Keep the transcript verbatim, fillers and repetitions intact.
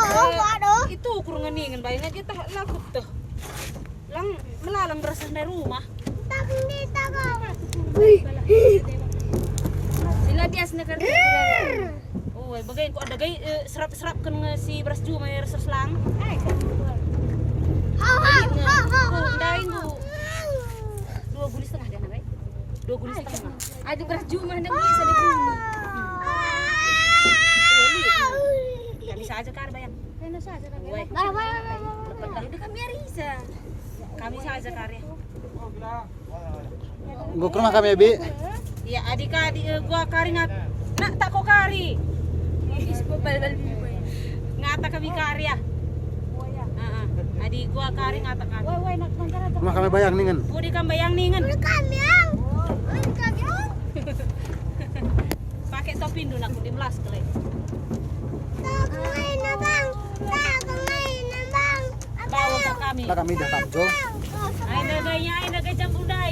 Oh, aduh. Itu kurang ngeningen bae nge kita laku tuh. Lang melalang berasah dari rumah. Sila dia sini kerja. Oh, bagain ku ada gai, eh, serap-serapkan nge si beras juma ya, rasa selang. Ai, kan. Ho, ho, ho, ho, ho. Ndai ku. Dua guli setengah dia, Nak, ai. Dua guli setengah. Ada beras juma ndak bisa dibungkus. Dua liter. Kami saja kar bayang. Kena saja kami. Wai. Wai, wai, wai, wai, wai. Lepet dah. Itu kami Arisa. Kami saja kar ya. Enggo ke rumah kami, Bi. Ya, adik, adik, eh, gua kari ngat-, nak tak ko kari. Ngata kami kari ya. Heeh. Adik gua kari ngata kami. Rumah kami bayang ningen. Budi kam bayang ningen. Pakai topi ndun aku di belas kali. Tak main, Abang. Tak main, Abang. Bawa ke kami. Lah kami dah tamjo. Ai dagainya, ai dagai jam budai.